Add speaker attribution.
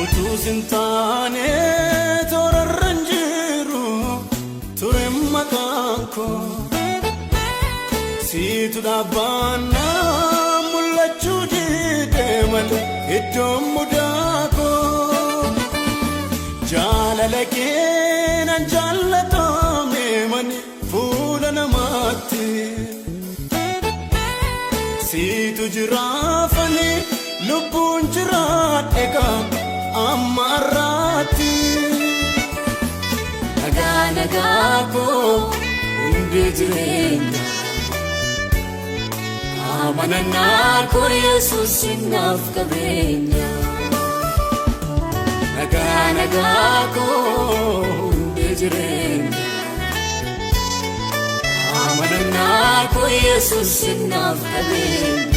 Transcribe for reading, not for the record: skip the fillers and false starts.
Speaker 1: Utuu sin taane toorarra hin jiru ture maqaan koo. Siitu dhaabbannaa mul'achuu didee malee iddoon mudaa koo. Jaalala kee nan jaallatame mani fuula namaatti. Siitu jiraafani lubbuun jiraadhe gaa amma har'aatti.
Speaker 2: Nagaa, nagaa koo, hundee jireenya. Amanannaa koo Yesuus naaf qabeenya. Nagaa, nagaa koo, hundee jireenya. Amanannaa koo Yesuus naaf qabeenya.